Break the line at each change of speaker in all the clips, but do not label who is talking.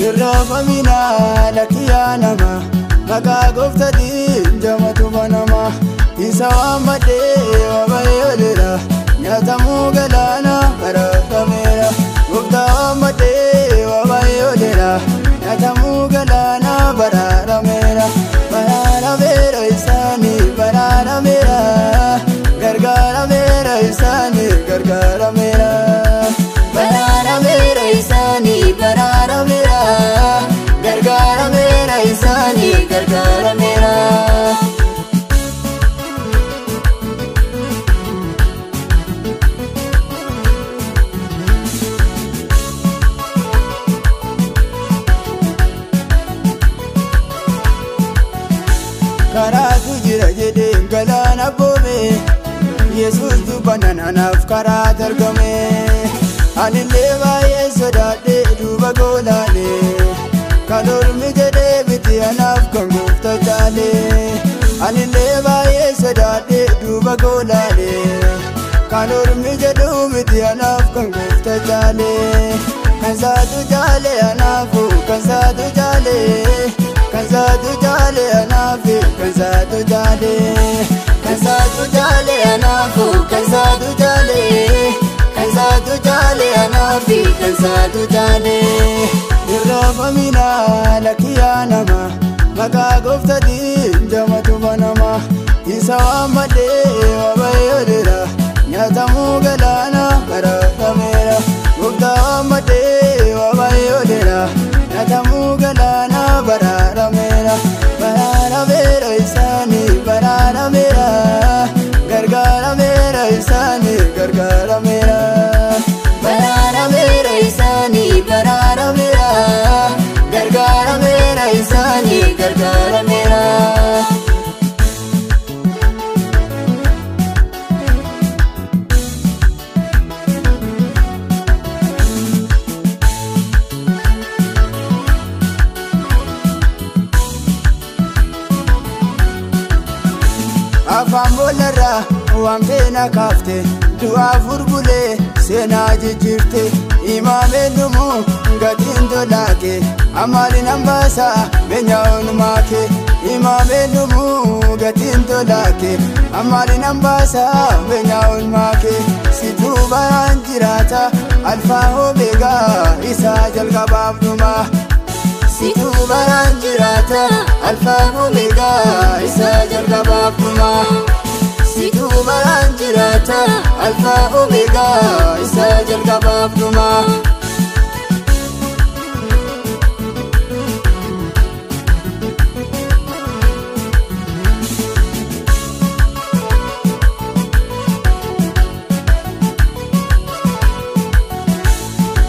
Irraafamina lakkiyaa nama maqaa gooftaatiin jamatu banama isa waammadhee wabayooleera nyaatamuu galaana baraarameera gooftaa waammadhee wabayooleera nyaatamuu galaana baraarameera baraarameera isaanii baraarameera gargaarameera isaanii gargaarameera baraarameera isaanii baraarameera gargaarameera isaanii gargaarameera. Karaatu jira jedheen galaana boome Yesuus dubbanaan anaaf karaa argame anillee baay'ee sodaadhee duuba goolaane kan ormi jedhee miti anaaf kan gooftaa caale anillee baay'ee sodaadhee duuba goolaane kan ormi jedhuu miti anaaf kan gooftaa caale kan saatu caale anaafu kan saatu caale. Kan saatu jaale anaafi kan saatu jaale kan saatu jaale anaafu kan saatu jaale kan saatu jaale anaafi kan saatu jaale. Irraafamina lakkiyaa nama maqaa gooftaatiin jamatu banama isa waammadhee wabayooleera nyaatamuu galaana baraarameera gooftaa waammadhee wabayooleera nyaatamuu galaana baraarameera baraarameera isaanii baraarameera gargaarameera isaanii gargaarameera baraarameera isaanii baraarameera gargaarameera isaanii gargaarameera. Afaan boolarraa waan feena kaafte du'aaf gurgulee seenaa jijjiirte imaameen dhumuu gatiin tolaake amaaliin hambaasaa beenyaa oolmaake imaameen dhumuu gatiin tolaake amaaliin hambaasaa beenyaa oolmaake situu baraan jiraata alfaa omeegaa isaa jalqabaaf dhumaa. Situu baraan jiraata alfaa omeegaa isaa jalqabaaf dhumaa. Situu baraan jiraata alfaa omeegaa isaa jalqabaaf dhumaa.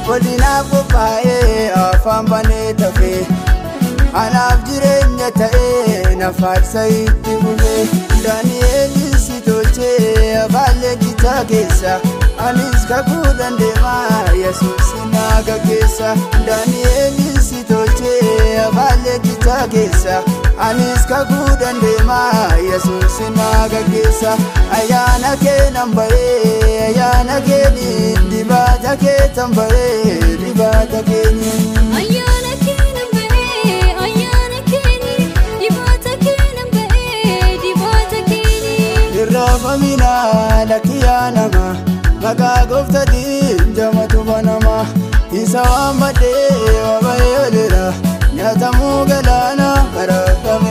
Godinaaf qophaa'ee afaan banee tafee anaaf jireenya ta'ee na faarsa itti fufee Daani'eelis si tolchee afaan leenjichaa keessa anis kakuu dandeemaa Yesuus na gaggeessa Daani'eelis si tolchee afaan leenjichaa keessa anis kakuu dandeemaa Yesuus na gaggeessa ayyaana kee nan baree ayyaana kee dibata kee tan baree dibata kee
Ayyaana kee nan baree ayyaana kee dibata kee nan baree dibata kee.
Irraafamina lakkiyaa nama maqaa gooftaatiin jamatu banama isa waammadhee wabayooleera nyaatamuu galaana baraarameera.